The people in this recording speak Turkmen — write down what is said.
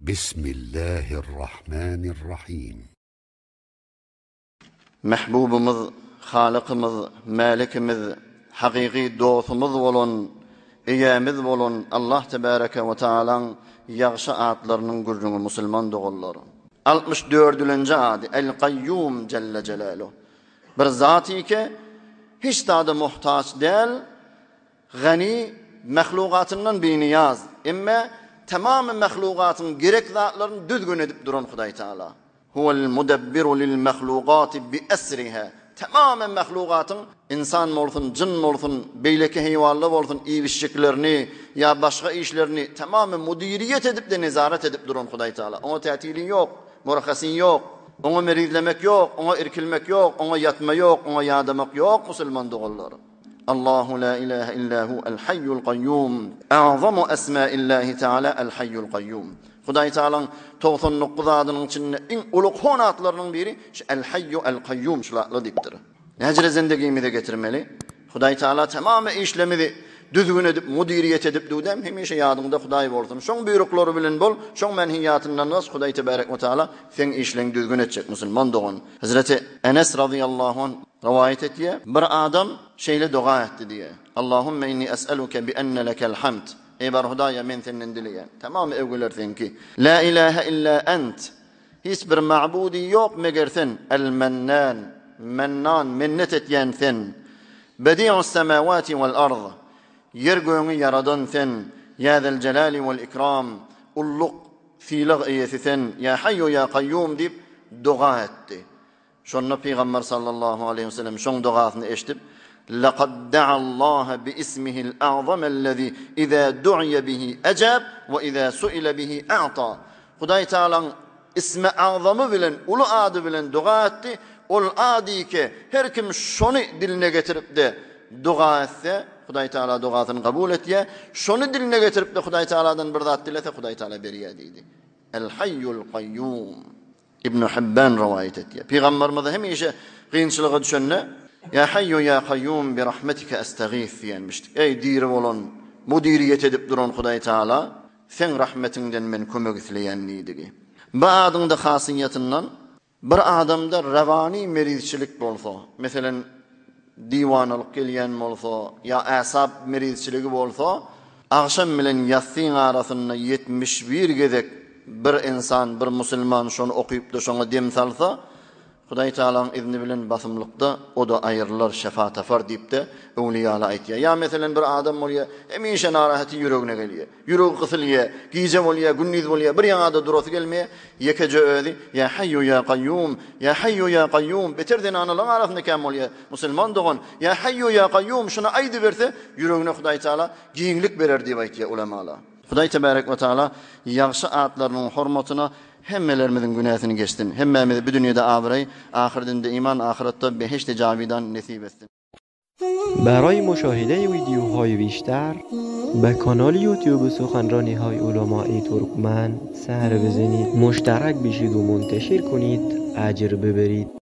Bismillahirrahmanirrahim. Mähbubymyz, Halykymyz, Mälikimiz, hakyky dostumyz bolan, Eýämiz bolan Allah Tebäreke we Taalaň ýagşy atlarynyň gürrüňi musulman doganlar. Altmyş dördülenji ady, El-Gaýýum Jelle Jelaluh. Bir zat ike, hiç zada muhtaç däl, Gany, mahlugatyndan binyýaz, emme tamamy mahlugatyň gerek zatlaryny düzgün edip duran Hudaý Taala. Huwel mudebbiru lil mahlugati bi esriha. Tamamy mahlugatyň ynsan bolsun, jyn bolsun, beýleki heýwanlar bolsun iýip-içjeklerini ýa başga işlerini tamamy mudiriýet edip-de nezaret edip duran Hudaý Taala. Oňa tätili ýok, murahasy ýok. Oňa merizlemek ýok, oňa irkilmek ýok, oňa ýatma ýok, oňa ýadamak ýok musulman doganlar. Allahu la ilahe illa hu el hayyul gayyum. A'zamu esmaillahi taala el hayyul gayyum. Hudaý Taalaň 99 adynyň içinde iň uly kon atlarynyň biri şu El Hayyu El Kayyum şul atlar diýipdir. Näjere zendegimize getirmeli? Hudaý Taala tamamy işlemizi düzgün edip, mudiriýet edip dudem hemişe ýadyňda Hudaý bolsun. Şoň buýruklary bilen bol, şoň menhiýatyndan gaç Hudaý tebarek we taala seň işleňi düzgün etjek musulman dogan. Hezreti Enes razyýallahu anh rowaýat etýär, bir adam şeýle doga etdi diýýär, Allahümme inni es'eluke bi enne lekel hamd, Eý bar Hudaýa men senden dileýän, tamam öwgüler seňki. La ilahe illa ent, hiç bir ma'budy ýok meger sen, El Mennan, Mennan, minnet etýän sen. Bedi'us semawati wal ard, ýer gögüňi ýaradan sen, Ýa zel jelali wal ikram, ulluk, Sylag eýesi sen, ýa Haýýu ýa Kaýýum diýip doga etdi. Şonda Pygamber sallallahu aleýhi we sellem şoň dogasyny eşidip, Lekad da'allaha bi ismihil a'zamellezî izâ du'iye bihi ejab we izâ su'ile bihi a'ta. Hudaý Tagalaň ismi agzamy bilen, uly ady bilen doga etdi. Ol ady ki, her kim şony diline getirip-de doga etse, Hudaý Tagala dogasyny kabul etýär. Şony diline getirip-de Hudaý Tagaladan bir zat dilese, Hudaý Tagala berýär diýdi. El-Haýýul Kaýýum. Ibn Hibban rowaýat etýär. Pygamberimiz hemişe kynçylyga düşende, Ýa Haýýu ýa Kaýýum bi rahmetike estagis diýenmişdik. Eý diri bolan, mudiriýet edip duran Hudaý Tagala, Seň rahmetiňden men kömek isleýän diýdigi. Bu adyň-da hasyýetyndan Bir adamda rewany merizçilik bolsa, meselem, diwanalyk gelýän bolsa ýa äsap merizçiligi bolsa, agşam bilen ýassyň arasynda 71 gezek bir ynsan, bir musulman şony okyp-da şoňa dem salsa, Hudaý Tagalaň izni bilen basymlykda o-da aýrylar, şefa tapar diýip-de öwlüýalar aýtýar. Ýa meselem bir adam bolýar, hemişe narahaty ýüregine gelýär. Ýüregi gysylýar, gije bolýar, gündiz bolýar, bir ýaňa-da durasy gelmeýär. Ýekeje özi, Ýa Haýýu ýa Kaýýum, Ýa Haýýu ýa Kaýýum, beter zenanalaryň arasynda kän bolýar, musulman dogan, Ýa Haýýu ýa Kaýýum, şuny aýdyberse, ýüregine Hudaý Tagala giňlik berer diýip aýtýar ulamalar. Hudaý Tebarek we Taala ýagşy atlarynyň hormatyna hemmelerimiziň günäsini geçsin. Hemmämize bu dünýede abraý, ahyrdinde iman, ahyratda behişdi jawidan nesip etsin. برای مشاهده ویدیوهای بیشتر به کانال یوتیوب سخنرانی های علماء ترکمن سر بزنید مشترک بشید و منتشر کنید اجر ببرید.